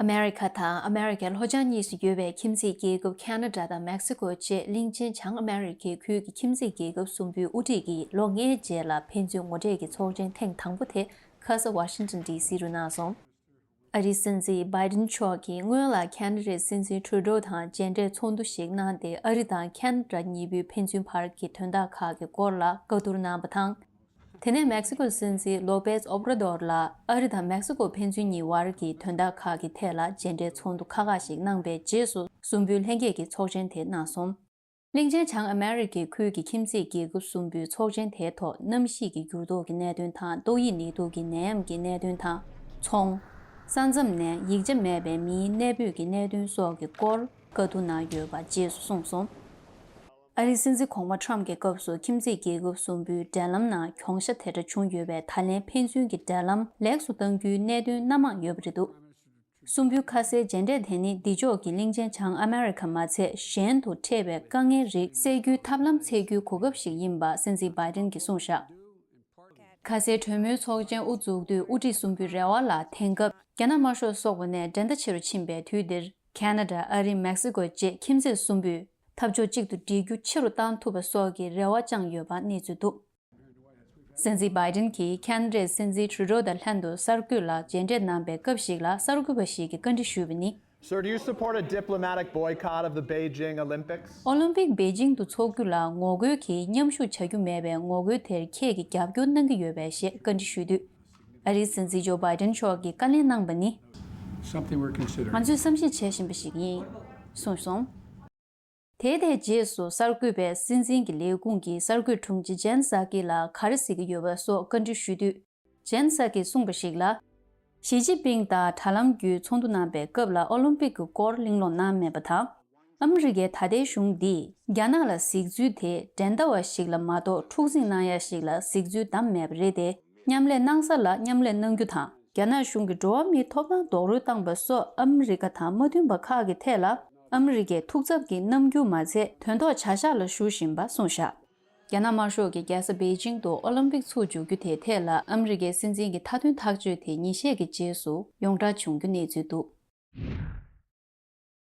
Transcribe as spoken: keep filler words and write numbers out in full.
ཨ་མེ་རི་ཁ་དང་ཨ་མེ་རི་ཁའི་ལྷོ་བྱང་གཉིས་སུ་ཡོད་པའི་ཁྱིམ་མཚེས་རྒྱལ་ཁབ་ཁ་ན་ཌ་དང་མེག་སི་ཀོ་བཅས་གླིང་ཆེན་བྱང་ཨ་མེ་རི་ཁའི་ཁུལ་གྱི་ཁྱིམ་མཚེས་རྒྱལ་ཁབ་གསུམ་པོའི་དབུ་ཁྲིད་ཀྱིས་ལོ་ལྔའི་རྗེས་ལ་ཕན་ཚུན་ངོ་འཕྲད་ཀྱི་ཚོགས་ཆེན་ཐེངས་དང་པོ་དེ་ཁ་ས་ཝ་ཤིང་ཊོན་ཌི་སི་རུ་གནང་སོང་། ཨ་རིའི་སྲིད་འཛིན་བྷའི་ཌེན་མཆོག་གིས་སྔོན་ལ་ཁ་ན་ཌའི་སྲིད་འཛིན་ཊུ་རུ་ཌོ་དང་མཇལ་འཕྲད་ཚོགས་འདུ་ཞིག་གནང་སྟེ། ཨ་རི་དང་ཁ་ན་ཌ་གཉིས་པོའི་ཕན་ཚུན་བར་གྱི་དོན་དག་ཁག་གི་སྐོར་ལ་བཀའ་བསྡུར་གནང་བ་དང་། དེ་ནས་མེག་སི་ཀོའི་སྲིད་འཛིན་ལོ་པེས་ཨོབ་ར་དོར་ལ་ཨ་རི་དང་མེག་སི་ཀོ་ཕན་ཚུན་གཉིས་བར་གྱི་དོན་དག་ཁག་གི་ཐད་ལ་མཇལ་འཕྲད་ཚོགས་འདུ་ཁག་ཁག་ཞིག་གནང་པའི་རྗེས་སུ། གསུམ་པོའི་ལྷན་རྒྱས་ཀྱི་ཚོགས་ཆེན་དེ་གནང་སོང་། གླིང་ཆེན་བྱང་ཨ་མེ་རི་ཁའི་ཁུལ་གྱི་ཁྱིམ་མཚེས་རྒྱལ་ཁབ་གསུམ་པོའི་ཚོགས་ཆེན་དེའི་ཐོག་གནམ་གཤིས་ཀྱི་འགྱུར་ལྡོག་གི་གནད་དོན་དང་། ཏོག་དབྱིབས་ནད་དུག་གི་ནད་ཡམས་ཀྱི་གནད་དོན་དང་། ཚོང་། ས་མཚམས་ནས་ཡིག་ཆ་མེད་པའི་མིའི་གནས་སྤོས་ཀྱི་གནད་དོན་སོགས་ཀྱི་སྐོར་བཀའ་བསྡུར་གནང་ཡོད་པ་རྗེས་སུ་གསུངས་སོང་། ཨ་རིའི་སྲིད་འཛིན་གོང་མ་ཊམ་གྱི་སྐབས་སུ་ཁྱིམ་མཚེས་རྒྱལ་ཁབ་གསུམ་པོའི་འབྲེལ་ལམ་ནང་གྱོང་ཤ་དེ་འདྲ་བྱུང་ཡོད་པས། ད་ལན་ཕན་ཚུན་གྱི་འབྲེལ་ལམ་ལེགས་སུ་གཏང་རྒྱུའི་གནད་དོན་སྣ་མང་ཡོད་པ་རེད་འདུག་གསུམ་པོའི་ཁ་སའི་མཇལ་འཕྲད་དེ་ནི་འདི་ཕྱོགས་ཀྱི་གླིང་ཆེན་བྱང་ཨ་མེ་རི་ཁ་མ་ཚད་གཞན་དུ་འཕྲད་པའི་དཀའ་ངལ་རིགས་སེལ་རྒྱུའི་ཐབས་ལམ་འཚོལ་རྒྱུའི་གོ་སྐབས་ཤིག་ཡིན་པ་སྲིད་འཛིན་བྷའི་ཌེན་གྱིས་གསུངས་བཞག་ཁ་སའི་གྲོས་མོལ་ཚོགས་ཆེན་དབུ་འཛུགས་དུས། དབུ་ཁྲིད་གསུམ་པོའི་རེ་བ་ལ་དེང་སྐབས་རྒྱ་ནག་དམར་ཤོག་སོག་པོ་ནས་འགྲན་ཟླ་ཆེ་རུ་ཕྱིན་པའི་དུས་འདིར། ཁ་ན་ཌ། ཨ་རི། མེག་སི་ཀོ་བཅས་ཁྱིམ་མཚེས་གསུམ་པོས་འཐབ་ཕྱོགས་གཅིག་ཏུ་སྒྲིལ་རྒྱུ་ཆེ་རུ་བཏང་ཐུབ་པ་སོགས་ཀྱི་རེ་བ་བཅངས་ཡོད་པ་གནས་ཚུལ་འདུག་སྲིད་འཛིན་བྷའི་ཌེན་གྱིས་ཁ་ན་ཌའི་སྲིད་འཛིན་ཊུ་རུ་ཌོ་དང་ལྷན་དུ་གསར་འགོད་ལ་མཇལ་འཕྲད་གནང་པའི་སྐབས་ཤིག་ལ། གསར་འགོད་པ་ཞིག་གིས་བཀའ་འདྲི་ཞུས་པ་ནི། Sir, do you support a diplomatic boycott of the Beijing Olympics? ཨོ་ལིམ་པིག་པེ་ཅིང་དུ་འཚོགས་རྒྱུ་ལ་ངོ་རྒོལ་གྱིས་མཉམ་ཞུགས་བྱ་རྒྱུ་མེད་པའི་ངོ་རྒོལ་དེར་ཁྱེད་ཀྱིས་རྒྱབ་སྐྱོར་གནང་གི་ཡོད་པས་ཞེས་བཀའ་འདྲི་ཞུས་དུས། ཨ་རིའི་སྲིད་འཛིན་ཇོ་བྷའི་ཌེན་མཆོག་གིས་བཀའ་ལན་གནང་པ་ནི། Something we're considering. ང་ཚོས་བསམ་གཞིག་བྱེད་བཞིན་པ་ཞིག་ཡིན། གསུངས་སོང་། དེའི་ཐད་རྗེས་སུ་གསར་འགོད་པས་སྲིད་འཛིན་གྱི་ལས་ཁུངས་ཀྱི་གསར་འགོད་དྲུང་ཆེ་ཇན་སཱ་ཀི་ལ་ག་རེ་ཟེར་གྱི་ཡོད་པ་སོགས་བཀའ་འདྲི་ཞུས་དུས། ཇན་སཱ་ཀིས་གསུངས་པ་ཞིག་ལ། ཞི་ཅིན་ཕིང་དང་དྲ་ལམ་བརྒྱུད་ཚོགས་འདུ་གནང་པའི་སྐབས་ལ་ཨོ་ལིམ་པིག་གི་སྐོར་གླེང་སློང་གནང་མེད་པ་དང་། ཨ་མི་རི་ཀའི་ད་ལྟའི་གཞུང་འདིས་རྒྱ་ནག་ལ་གཟིགས་ཚུལ་དེ་འགྲན་ཟླ་བ་ཞིག་ལ་མ་གཏོགས་འཁྲུག་འཛིང་གནང་ཡ་ཞིག་ལ་གཟིགས་ཚུལ་བདམས་མེད་པ་རེད་དེ། མཉམ་ལས་གནང་ས་ལ་མཉམ་ལས་གནང་རྒྱུ་དང་། རྒྱ་ནག་གཞུང་གི་འགྲོ་བ་མིའི་ཐོབ་ཐང་རྡོག་རོལ་བཏང་པ་སོགས་ཨ་མི་རི་ཀ་དང་མ་མཐུན་པ་ཁག་གི་ཐད་ལ་ཨ་མི་རི་ཀས་ཐུགས་འཚབ་ཀྱི་རྣམ་འགྱུར་མ་ཚད་དོན་ཐོག་བྱ་གཞག་ལ་ཞུགས་བཞིན་པ་གསུངས་བཞག་རྒྱ་ནག་དམར་ཤོག་གིས་རྒྱལ་ས་པེ་ཅིང་དུ་ཨོ་ལིམ་པིག་ཚུགས་འཇུག་རྒྱུ་དེའི་ཐད་ལ་ཨ་མི་རི་ཀའི་སྲིད་འཛིན་གྱི་མཐའ་དོན་ཐག་གཅོད་དེ་ཉིན་ཤས་ཀྱི་རྗེས་སུ་ཡོངས་བསྒྲགས་བྱུང་རྒྱུ་གནས་ཚུལ་འདུག